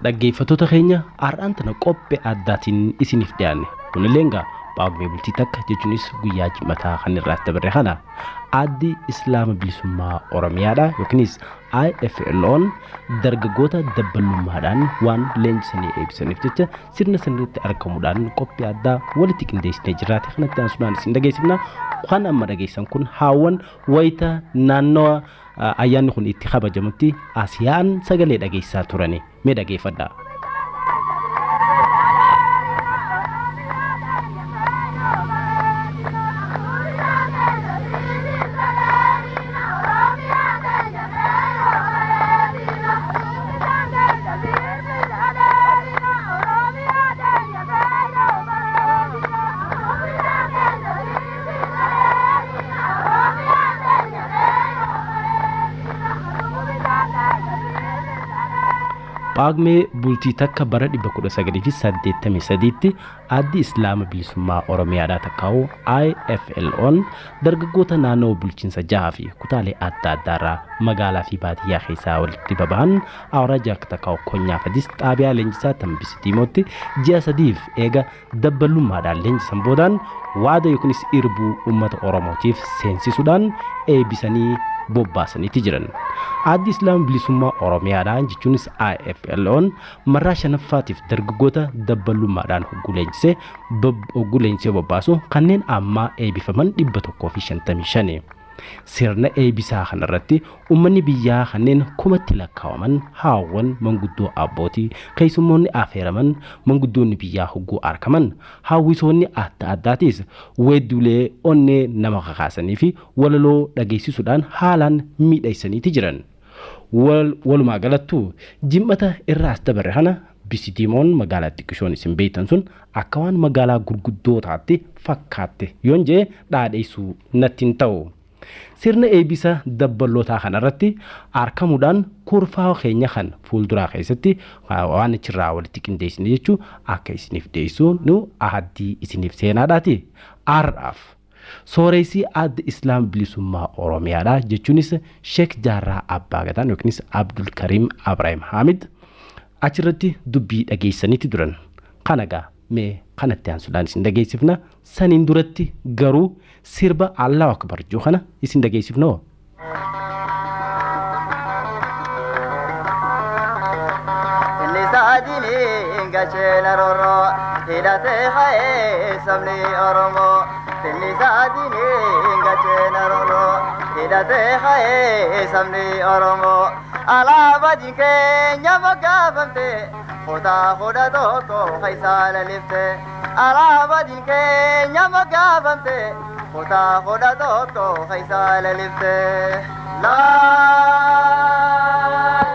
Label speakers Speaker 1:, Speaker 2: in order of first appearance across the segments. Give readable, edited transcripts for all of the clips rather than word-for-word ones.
Speaker 1: Dhaggeeffattoota keenya har'aan tana qophii addaatiin isiniif dhiyaanne. Kunillee egaa Paagmee bultii takka jechuunis guyyaa jimataa kan irraas dabarre kana addi Islaama Bilisummaa Oromiyaadha yookiinis IFLO'n dargaggoota dabbalummaadhaan waan leenjisanii eebbisaniif jecha sirna sanarratti argamuudhaan qophii addaa walitti qindeessinee jirraate kanatti aansuudhaan isin dhageessifna. Kan amma dhageessan kun haawwan wayita naannawa ayyaanni kun itti kabajamutti as yaa'an sagalee dhageessaa turani. Mee dhageeffadhaa. Paagmee bultii takka bara 1983tti addi Islaama Bilisummaa Oromiyaadhaa takkaa'u IFLO'n dargaggoota naannoo bulchiinsa jaha fi kutaalee adda addaarraa magaalaa fi baadiyyaa keessaa walitti baba'an awraajaa takkaa'u konyaa fadis xaabiyaa leenjisaa Tambisi Diimootti ji'a sadiif eega dabbalummaadhaan leenjisan boodaan waada yookiinis irbuu uummata Oromootiif seensisuudhaan eebbisanii bobbaasaniiti jiran. Addi Islaama Bilisummaa Oromiyaadhaan jechuunis IFLO'n marraa shanaffaatiif dargaggoota dabbalummaadhaan hogguu leenjisee bobbaasu kanneen ammaa eebbifaman 155. Sirna eebbisaa kanarratti uummanni biyyaa kanneen kumatti lakkaa'aman haawwan manguddoo abbootii keessummoonni affeeraman manguddoonni biyyaa hogguu argaman hawwisoonni adda addaatis weedduulee onnee nama kakaasanii fi walaloo dhageessisuudhaan haalaan miidhagsaniiti jiran. Walumaa galattuu jimmata irraas dabarre kana Bisidiimoon magaalaa xiqqishoon isin beektan sun akka waan magaalaa gurguddootaatti fakkaatte yoon jee dhaadheessuu natti hin ta'u. Sirna eebbisa dabbalootaa kanarratti argamuudhaan kurfaa keenya kan fuulduraa keessatti waan achirraa walitti qindeessine jechuun akka isiniif dhiyeessu nu ahaddii isiniif seenaadhaati. Har'aaf sooressi adda Islaam Bilisummaa Oromiyaadha jechuunis Sheek Jaarraa Abbaa Gadaan yookiinis Abdul Kariim Abrahaam Hamid achirratti dubbii dhageessaniiti turan. Kana egaa mee kanatti aansuudhaan isin dhageessifna. Saniin duratti garuu sirba Allahu Akbar jiru kana isin dhageessifnoo.
Speaker 2: Inni saajiniin gacheena roorroo hidhatee ha'ee sabni Oromoo. Inni saajiniin gacheena roorroo hidhatee ha'ee sabni Oromoo. Alaabaa keenya moggaafamte kutaa kudha tokko keessaa lalifte. Alaabaa keenya moggaafamte kutaa kudha tokko keessaa lalifte. Laa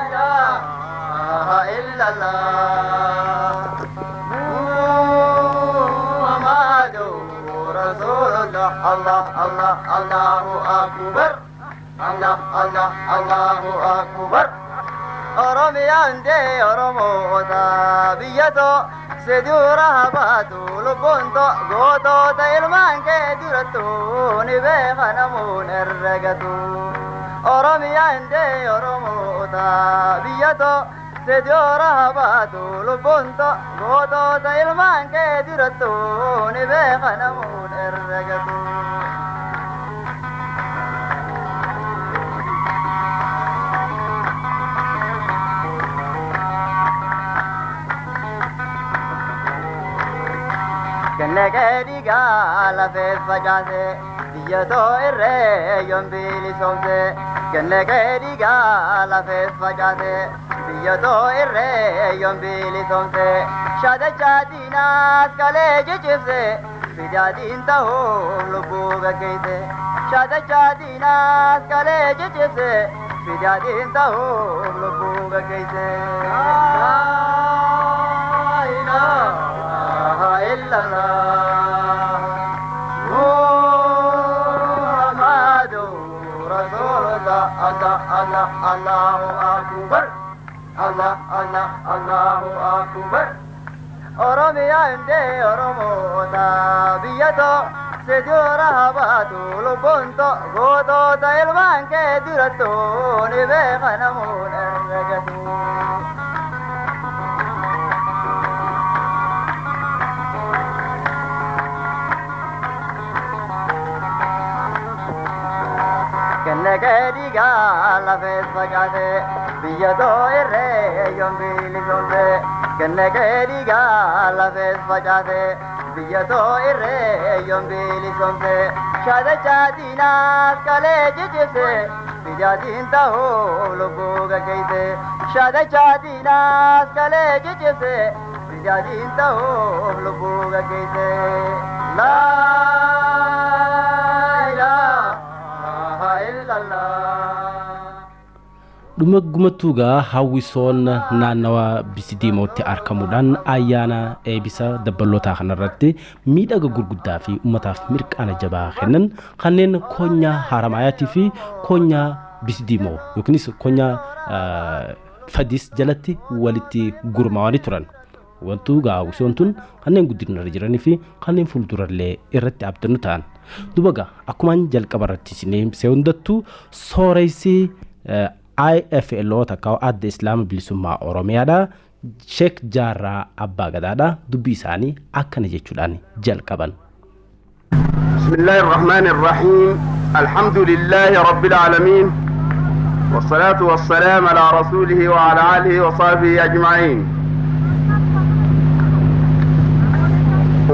Speaker 2: ilaaha illallah Muhammadur Rasulullah. Allah Allah Allahu Akbar. Allah Allah Allahu Akbar. Oromiyaan dee Oromoota biyyatoo siduura habaatu lubbuun gootota ilmaan kee durattu ni beeka namuun herregatu. Oromiyaan dee Oromoota biyyatoo siduura habaatu lubbuun gootota ilmaan kee durattu ni beeka namuun herregatu. Kennekee dhiigaa lafees facaase biyyatoo irree yoon bilisoomse. Kennekee dhiigaa lafees facaase biyyatoo irree yoon bilisoomse. Shaadachaa diinaas kalee cicibse fidaatiin ta'uuf lubbuu gaggeesse. Shaadachaa diinaas kalee cicibse fidaatiin ta'uuf lubbuu gaggeesse. Laa ilaaha illallah Muhammadur Rasulullah. Allah Allah Allahu Akbar. Allah Allah Allahu Akbar. Oromiyaan dee Oromoota biyyatoo siduura habaatu lubbuun gootota ilmaan kee durattu ni beeka namuun herregatu. kee dhiigaa lafees facaase biyya too irree yoon bilisomse. Kenna kee dhiigaa lafees facaase biyya too irree yoon bilisomse. Shaadachaa diinaas kalee jijjibse bijaatiin ta'uu lubbuu gaggeesse. Shaadachaa diinaas kalee jijjibse bijaatiin ta'uu lubbuu gaggeesse. Laa ilaaha illallah.
Speaker 1: Dhuma gumattuugaa hawwisoon naannawa Bisidiimootti argamuudhaan ayyaana eebisa dabbalootaa kanarratti miidhaga gurguddaa fi uummataaf mirqaana jabaa kennan kanneen koonyaa Haramaayatii fi koonyaa Bisidiimoo yookiinis koonyaa Fadis jalatti walitti gurmaa'anii turan. Wantu hawwisoon tun kanneen guddinarra jiranii fi kanneen fuuldurallee irratti abdannu ta'an. Duuba gaa akkumaan jalqaba irratti isin ibsee hundattuu sooressi IFLO takka adda Islaama Bilisummaa Oromiyaadha. Sheek Jaarraa Abbaa Gadaadha. Dubbii isaanii akkana jechuudhaan jalqaban.
Speaker 3: بسم الله الرحمن الرحيم. الحمد لله رب العالمين، والصلاة والسلام على رسوله وعلى آله وصحبه أجمعين.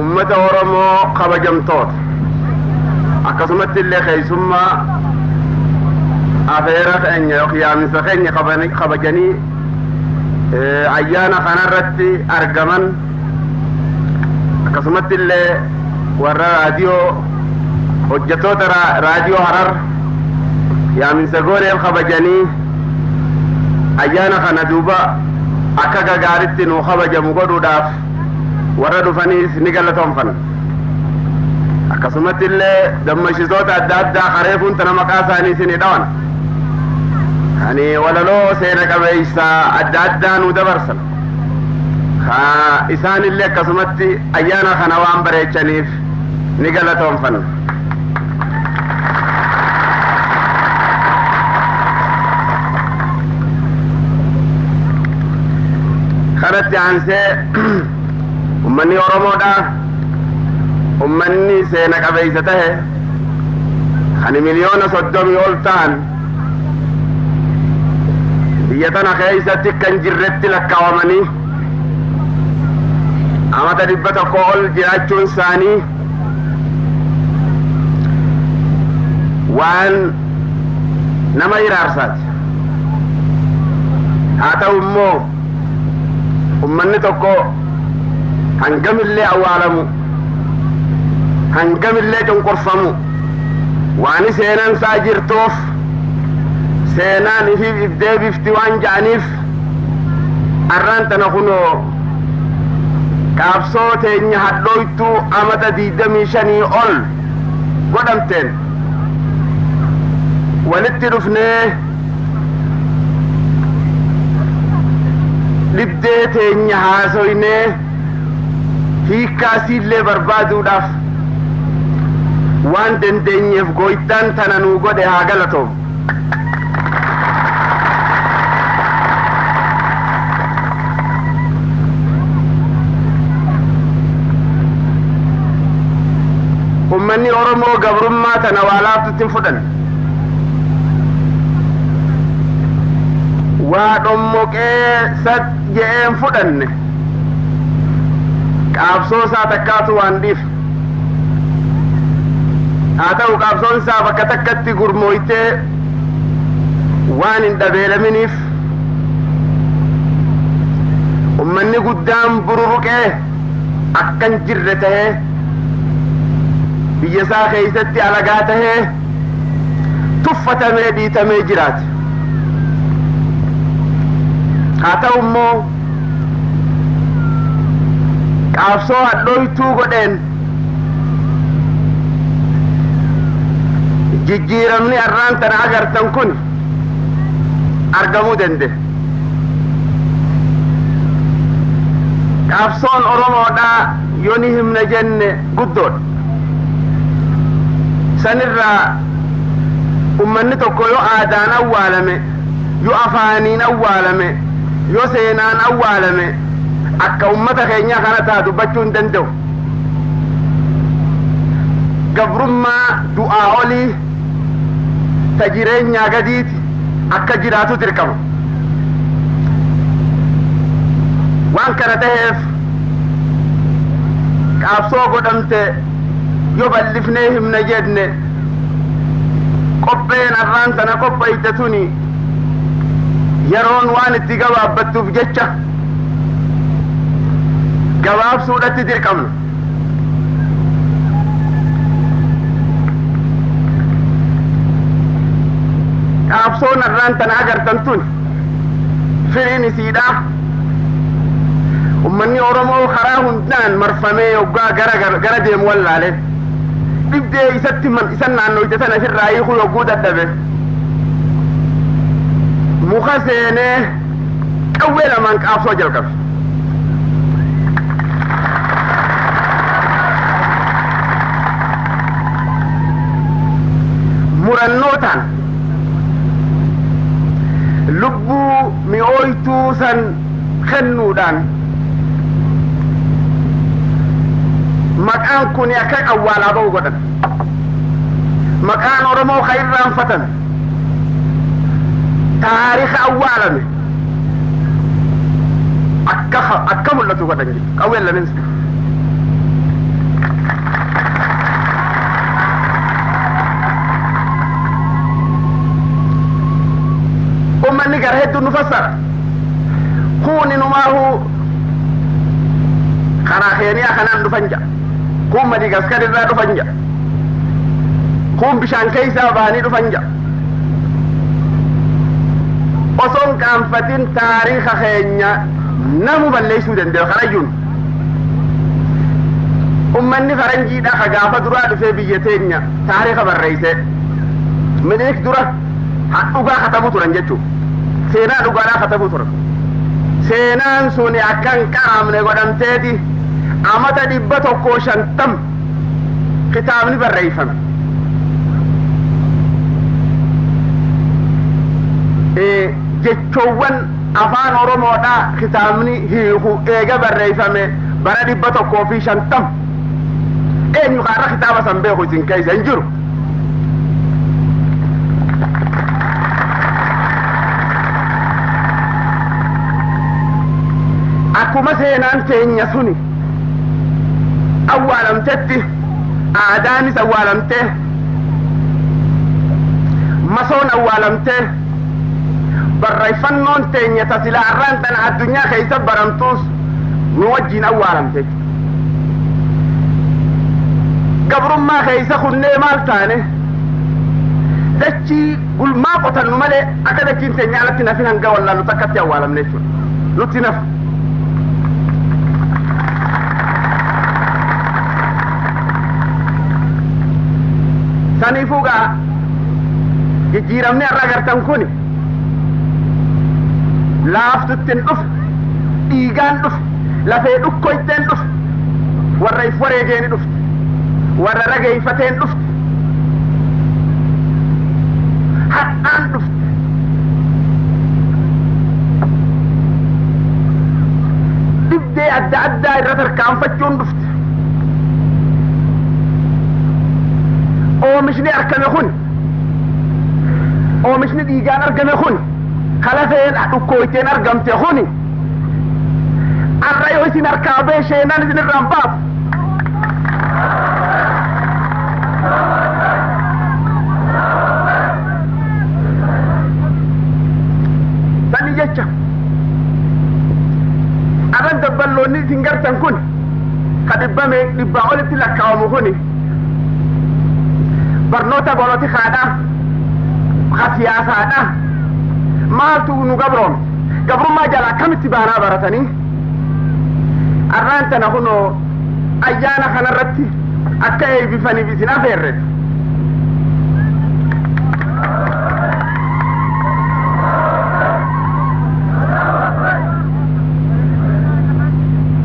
Speaker 3: أمة ورمو خبجمتوت أكسمت اللي خيسما أفيرا خينيا وخيام سخينيا خبجني أيانا خنرتي أرجمن أكسمت اللي ورا راديو hojjettoota raadiyoo Harar yaaminsa gooreen kabajanii ayyaana kana duuba akka gagaaritti nu kabajamu godhuudhaaf warra dhufaniis ni galatoonfan. Akkasumatti illee gammachitoota adda addaa kareefuun tana maqaa isaanii isinii dhawan. Ani walaloo seena qabeessa adda addaa nu dabarsan. Isaan illee akkasumatti ayyaana kana waan bareechaniif ni galatoonfan. Kanatti aansee ummanni Oromoodha. Ummanni seena qabeessa tahe kan 30 miliyoona ol ta'an biyya tana keessatti kan jirretti lakkaawamanii amata 100 ol jiraachuun isaanii waan nama iraarsaati. Haa ta'u immoo ummanni tokko hangamillee awwaalamu, hangamillee cunqurfamu, waan seenaan isaa jirtuuf seenaan ifiif if deebifti waan ja'aniif arraan tana kunoo qaabsoo teenya hadhooytuu amata 25 ol godhamteen walitti dhufnee dhibdee teenya haasoynee hiikkaa siillee barbaaduudhaaf waan dandeenyeef gooytaan tana nuu godhe haa galatoomu. Ummanni Oromoo gabrummaa tana waa laaftutti hin fudhanne. Waa dhommoqee sad je'ee hin fudhanne. Qaabsoo isaa takkaatu waan dhiif. Haa ta'u qaabsoon isaa bakka takkatti gurmooytee waan hin dhabeelaminiif ummanni guddaan bururuqee akkan jirre tahee biyya isaa keessatti alagaa tahee tuffatamee dhiitamee jiraate. Haa ta'u immoo qaabsoo hadhooytuu godheen jijjiiramni arraan tana agartan kun argamuu danda'e. Qaabsoon Oromoodhaa yoo ni himna jenne guddoodha. Sanirraa ummanni tokko yoo aadaan awwaalame, yoo afaaniin awwaalame, yoo seenaan awwaalame akka ummata keenyaa kana taa dubbachuu hin danda'u. Gabrummaa du'aa olii Ta jireenyaa gadiiti akka jiraatu dirqama. Waan kana ta'eef qaabsoo godhamte yoo bal'ifnee himna jenne qopheen arraan tana qopheeyte tuni yeroon waan itti gabaabbattuuf jecha gabaabsuudhatti dirqamna. Qaabsoon arraan tana agartan tun firiin isiidha. Ummanni Oromoo karaa hundaan marfamee yoggaa gara deemu wallaale. Dhibdee isatti isan naannoyte sana ofirraa hiikuu yogguu dadhabe. Muka seenee qawwee lamaan qaabsoo jalqabe. Murannootaan lubbuu mi'ooytuu san kennuudhaan maqaan kun akka awwaalaa ba'u godhan. Maqaan Oromoo ka irraanfatame taarika awwaalame akka mul'atu godhan jechuudha. Qawween lameen sun. Ummanni gara hedduu nu fassara. Kuni numaahu karaa Keeniyaa kanaan dhufan jedha. Kun Madagaskar irraa dhufan jedha. Kun bishaan keessaa ba'anii dhufan jedha. Osoo hin qaanfatin taariika keenya namu balleessuu danda'u karayyuun. Ummanni faranjiidha ka gaafa duraa dhufee biyya teenya taariika barreesse. Minilik dura dhugaa katabuu turan jechuudha. Seenaa dhugaadhaa katabuu turan. Seenaan suni akka hin qaamne godhamteeti amata 150 kitaabni barreeffame. Jechoowwan afaan Oromoodhaa kitaabni hiiku eega barreeffame bara 150. Eenyu kaarra kitaaba san beeku isin keessa hin jiru. Akkuma seenaan teenya suni awwaalamtetti aadaanis awwaalamte masoon awwaalamte barreeffannoon teenya tasilaa arraan tana addunyaa keessa baramtuus nu wajjin awwaalamte. Gabrummaa keessa kunnee maal taane dachii gulmaa qotannu malee akka dachiin teenya alatti nafin hanga wallaallu takkatti awwaalamne jechuudha. Nutti nafu. Saniifuu gaa jijjiiramni har'a agartan kun laaftutti hin dhufe, dhiigaan dhufe, lafee dhukkoyteen dhufe, warra if wareegeeni dhufte, warra rageeyfateen dhufte, hadhaan dhufte. Dhibdee adda addaa irra tarkaanfachuun dhufte. Oomishni argame kun, oomishni dhiigaan argame kun, kalafeen dhukkooyteen argamte kun, har'a yoo isin harkaa ba'e sheenaan isin irraan baatu. Sani jecha arran dabballoonni isin gartan kun ka dhibbame dhibbaa olitti lakkaawamu kuni barnoota bolotikaadha ka siyaasaadha maaltu nu gabroome gabrummaa jala akkamitti baanaa baratanii arraan tana kunoo ayyaana kanarratti akka eebbifaniif isin afeerre.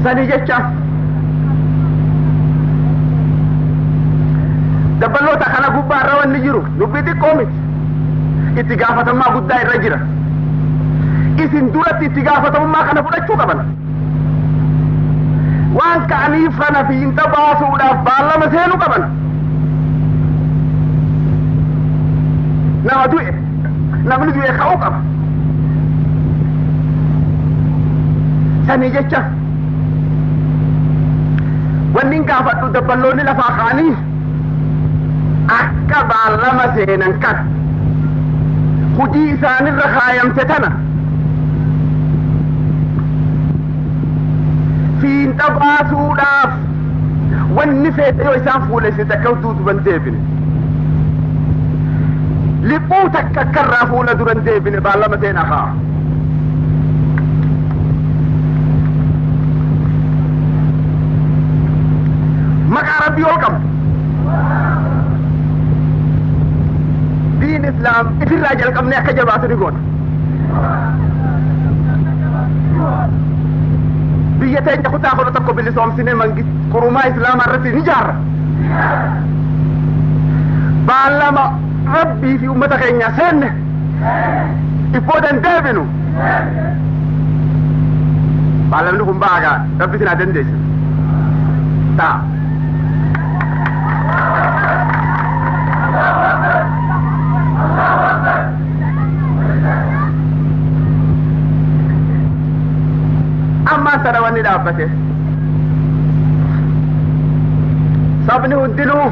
Speaker 3: Sani jecha dabballoota kana gubbaa irra wanni jiru dubbii xiqqoo miti. Itti gaafatamummaa guddaa irra jira. Isin duratti itti gaafatamummaa kana fudhachuu qaban. Waan ka'aniif kana fiinxa baasuudhaaf baallama seenuu qaban. Nama du'e namni du'e ka'uu qaba. Sanii jecha wanni hin gaafadhu dabballoonni lafaa ka'anii akka baallama seenan kana hojii isaanirra kaayamte tana fiinxa baasuudhaaf wanni feete yoo isaan fuulessite akka duuduban deebine liphuu takka akkarraa fuula duran deebine baallama seenaa kaa. Maqaa rabbii ol qabdu diin islaam ifirraa jalqabnee akka jabaatu ni goona. Biyya teenya kutaa 11 bilisoomsinee mangist qurumaa islaamaa irratti ni jaarra. Baallama rabbii fi ummata keenya seenne ibboodan deebinu. Baallamni kun ba'aa rabbi sinaa dandeessa. Ta'a. Ammaan sana wanni dhaabbate sabni hundinuu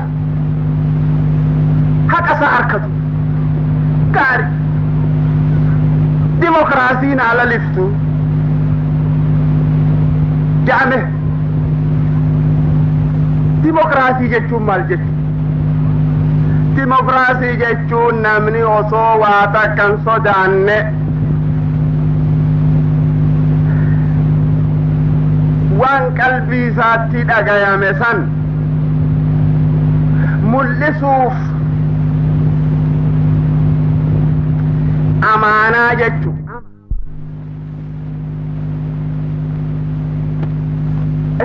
Speaker 3: haqa isaa harkatu gaari dimokiraasiin haala liftu jedhame. Dimokiraasii jechuun maal jechu? Dimokiraasii jechuun namni osoo waa takka hin sodaanne waan qalbii isaatti dhagayame san mul'isuuf amaanaa jechu.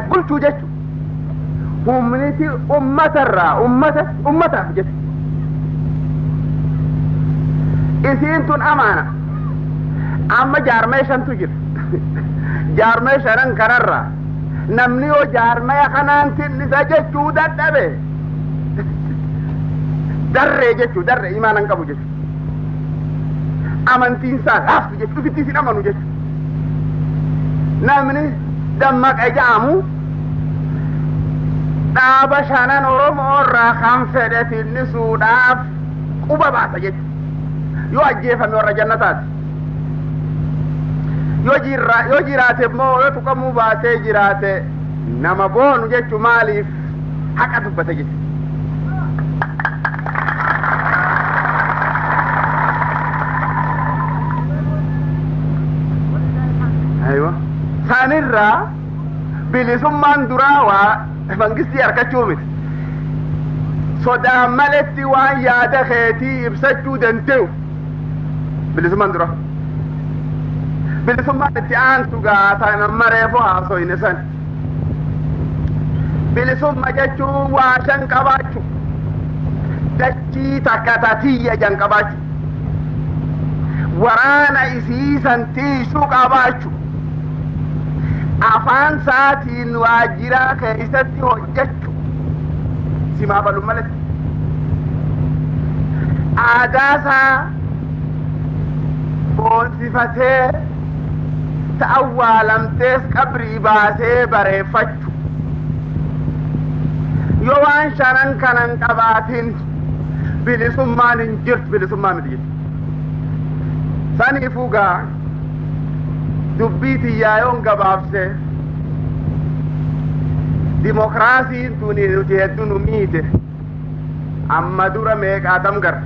Speaker 3: Bulchuu jechu humniti ummatarraa ummata ummataaf jechu. Isiin tun amaana. Amma jaarmee shantu jira. Jaarmee shanan kanarraa namni yoo jaarmaya kanaan tinnisa jechuu dadhabe darree jechuu darree imaana hin qabu jechuu amantiin isaa laaftu jechuu ofitti isin amanu jechuu. Namni dammaqa ja'amu dhaaba shanan Oromoo irraa kan fedhe tinnisuudhaaf quba baasa jechuu. Yoo ajjeefame warra jannataati. Yoo jiraate immoo yoo tuqamuu baatee jiraate nama boonu jechu maaliif haqa dubbate jechu. Aywa sanirraa bilisummaan duraa waa mangistii harkachuu miti. Sodaa maletti waan yaada keetii ibsachuu danda'u bilisummaan duraa. Bilisummaan itti aantu gaafa nama reefu haasoyne san. Bilisumma jechuun waa shan qabaachuu dachii takka tatiyya jan qabaachuu waraana isiisan tiisuu qabaachuu afaan saatiin waajjiraa keessatti hojjechuu simaa balu malatti aadaa isaa boonsifatee ta'awwaalamtees qabrii baasee bareeffachuu. Yoo waan shanan kanan qabaatin bilisummaan hin jirtu bilisummaa miti jechuudha. Saniifuu gaa dubbii tiyyaa yoon gabaabse dimokiraasiin tuni nuti hedduu nu miite amma dura meeqaatam gara.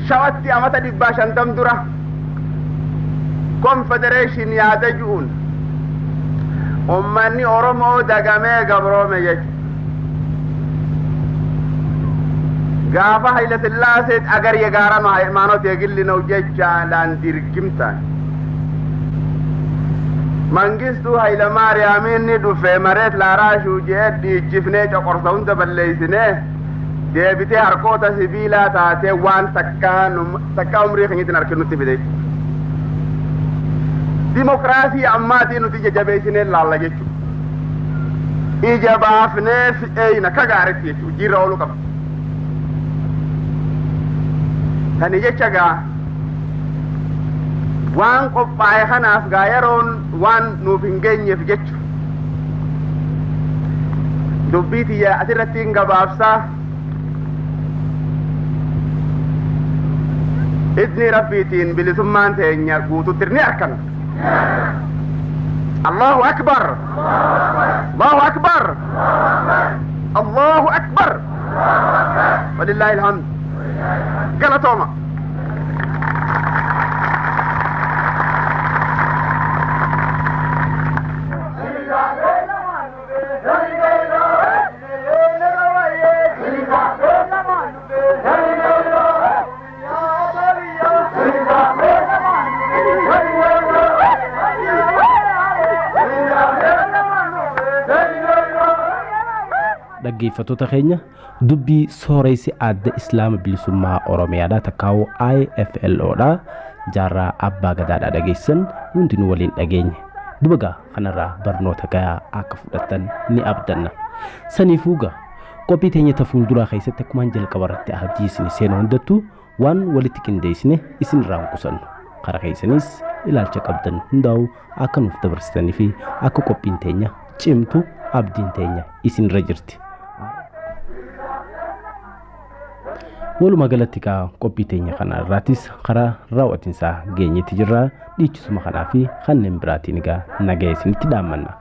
Speaker 3: Shawatti amata 150 dura konfedereeshin yaada ji'uun ummanni Oromoo dagamee gabroome jechuudha. Gaafa Haile Sillaasee agar የጋራ ነው ሃይማኖት የግል ነው jechaadhaan dirgimtaan መንግስቱ ኃይለ ማርያምን dhufe መሬት ላራሹ jee dhiichifnee coqorsa hunda balleeysinee deebitee harkoota sibiilaa taatee waan takkaa umrii keenyatti harkinutti fide. Dimokiraasii ammaatii nuti jajjabeessinee laalla jechuudha. Ija baafnee fi'eeyna ka gaaritti jechuudha hojiirra ooluu qaba. Tani jecha gaa waan qophaa'e kanaaf gaa yeroon waan nuuf hin geenyeef jechu dubbii tiyya asirratti hin gabaabsaa. Idni rabbiitiin bilisummaan teenya guututti ni arkanna. Allahu akbar! Allahu akbar! Allahu akbar! Walillahi alhamd. Galatooma.
Speaker 1: Dhaggeeffattoota keenya dubbii sooressi adda Islaama bilisummaa Oromiyaadha takkaa'u IFLOdha jaarraa abbaa gadaadha dhageessan hundinuu waliin dhageenye. Duba gaa kanarraa barnoota gahaa akka fudhattan ni abdanna. Saniifuu gaa qophii teenya ta fuulduraa keessatti akkuma jalqaba irratti abdii isin seenu hundattuu waan walitti qindeessine isin irraa hin qusannu. Karaa keessanis ilaalcha qabdan hundaa'u akka nuuf dabarsitanii fi akka qophiin teenya cimtu abdiin teenya isinirra jirti. Walumaa galatti gaa qophii teenya kana irraattis karaa raawwatinsaa geenyetti jirra. Dhiichisuma kanaa fi kanneen biraatiin egaa nagaa isinitti dhaammanna.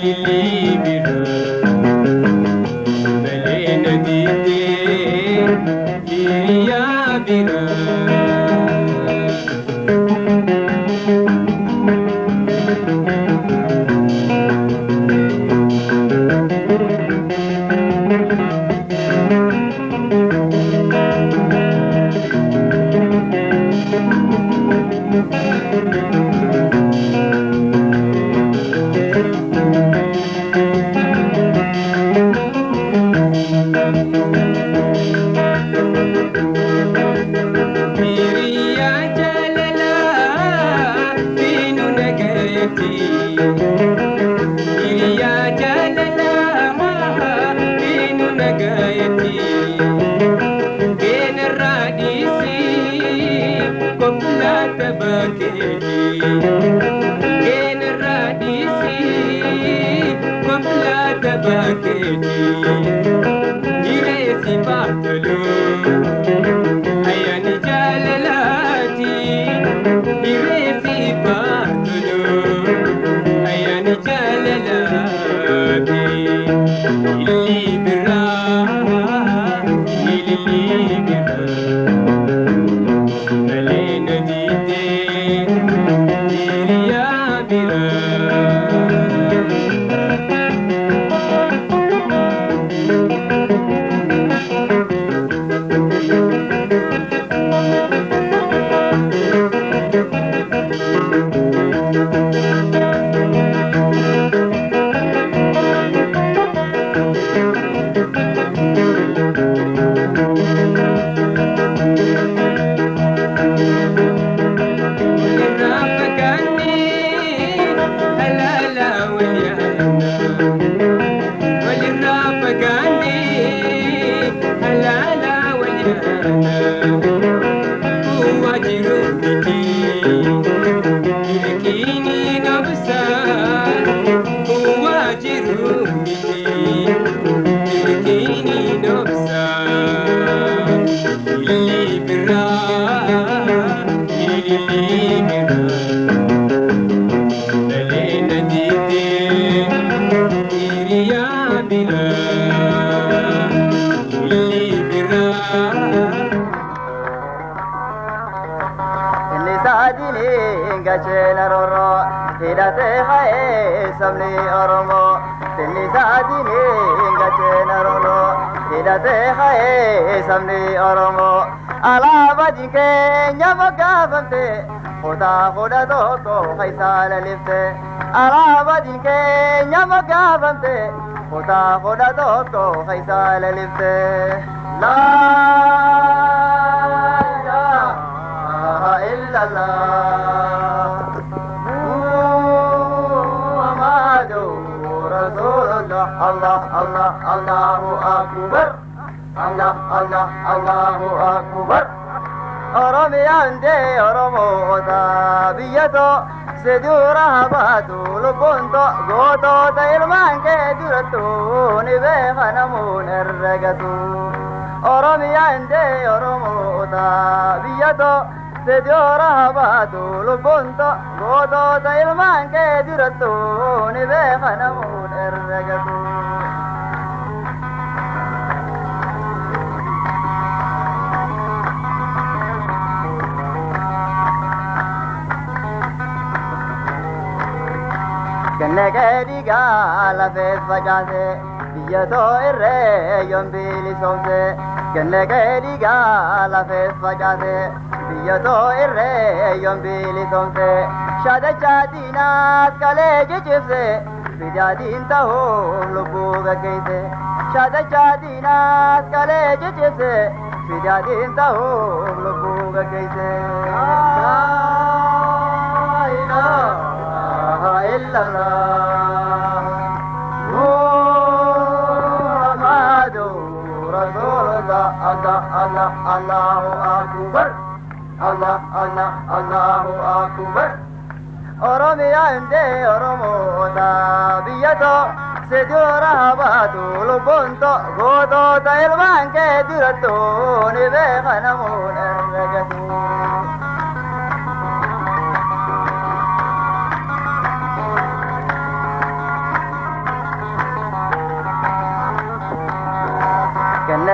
Speaker 4: Ilili bira Malena dide Hiriya bira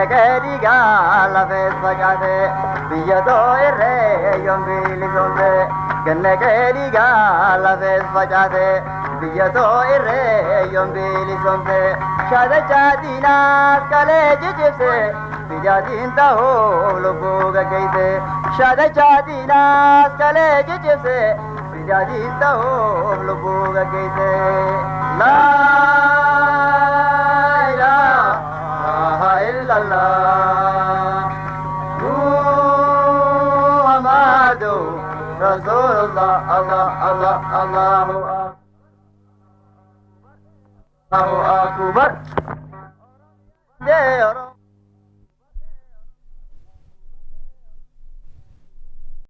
Speaker 2: Kenne kee dhiigaa lafees facaase biyya too irree yoon bilisoomse. Kenne kee dhiigaa lafees facaase biyya too irree yoon bilisoomse. Shaadacha diinaas kalee cicibse fijaatiin ta'uu lubbuu gaggeesse. Shaadacha diinaas kalee cicibse fijaatiin ta'uu lubbuu gaggeesse. Laa ilaaha illallah Muhammadu Rasulullah Allah Allah Allahu Allahu akbar.